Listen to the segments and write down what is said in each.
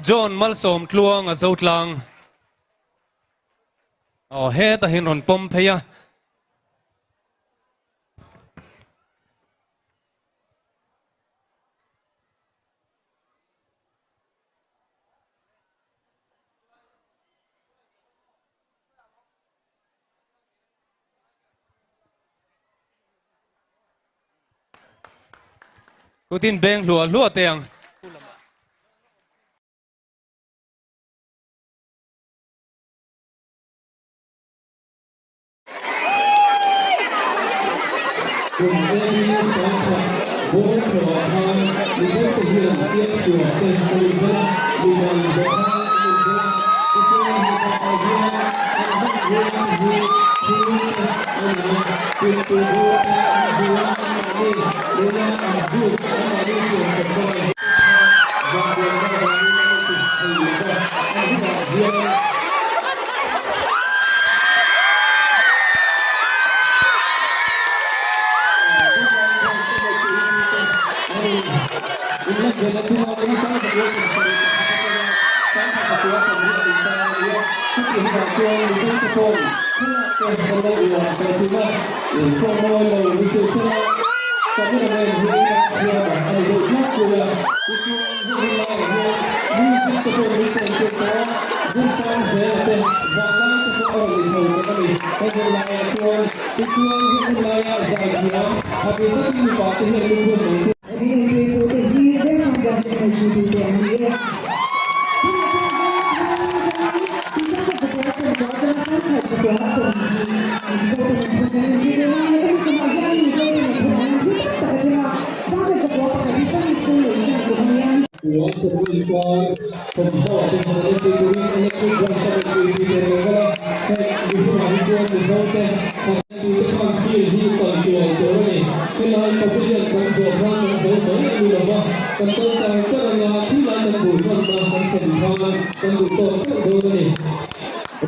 John Malsawmtluanga Zotlang. Aw heta hian rawn pawm phei a. Kutin beng hluah hluah teh ang. Kum AD 10,000 bawm chhuah khan Mizote hian siamchhuah te an inbel a, mimal dawhkan an inbel a, tichuan mipa hian an hman ruang hi thil te a ni a, pintu bur te an zu a, anmahni nula an zuk, anmahni siam chawp dan hi vanduaina avangin an inti thei lo va, an hunah hian. Hemi entirtute hi Vengchhang Branch MHEP te an ni e. Tunah chuan Vengthlang atangin Tichangkhat zakua sawmkua atanga sangkhat zakua 20 Mizote nunphung kan inti ve lai hemi kumah hian Mizote nunphung an inti tak tak a thleng a, 11,1 hi Sunday School leh inṭan kum a ni a. Kua sawmhnih inkar thawmhnaw te han entir turin Electric Branch a rawn puipui tur lo kal a, heng mihringah hi chuan Mizote han entute khan field hi kal tual tur a ni. Helai pavilion kan zawh khan kan zo mai a ni lo va, kan kal char char anga khilai kan bul hmanna kan thlen khan kan duh tawk chauh dawn a ni.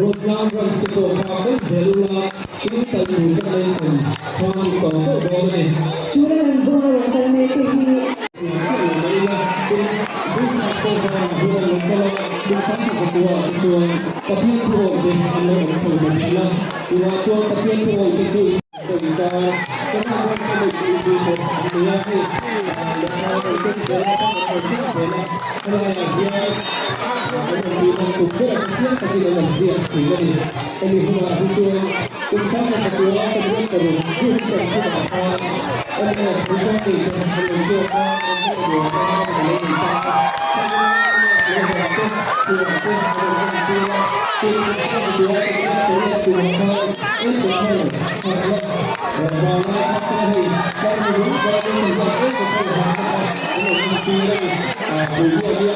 Roadlang branch te pawh kha mai zel ula, tin kal tur kan nei thlen khan in tawk chauh dawn a ni. Tuna kan zawn a rawn kal mek te hi. Tun chiah lo mai ila, tin Zirsak pawh zan hun a lo kal a, kum sang tha zakua te chuan Pathian thuawi te an lo awm chho ta zel a, tunah chuan Pathian thuawi te chu in inkar Chennai branch a neih tih pui pawh an nei a, hei lehkha an rawn ken zel a, banner an rawn ken zel a, helaiah hian an rawn tih dan tum ber a chiang takin an rawn ziak thin a ni. Hemi hunah hi chuan kum sang tha zakua 86 June 30 ah khan MF Bhutan te an lo chhuak a, an hmel buai a, an lo nei ta a. Hemi MF lo hawn te, thuam te an rawn en tir a, kum sang tha zakua 88 kumah khan April harhna vanlai kha kha hei kan hmu ringawt a, April hian April harhna kha an rawn en tir a ni. Puipuia hian.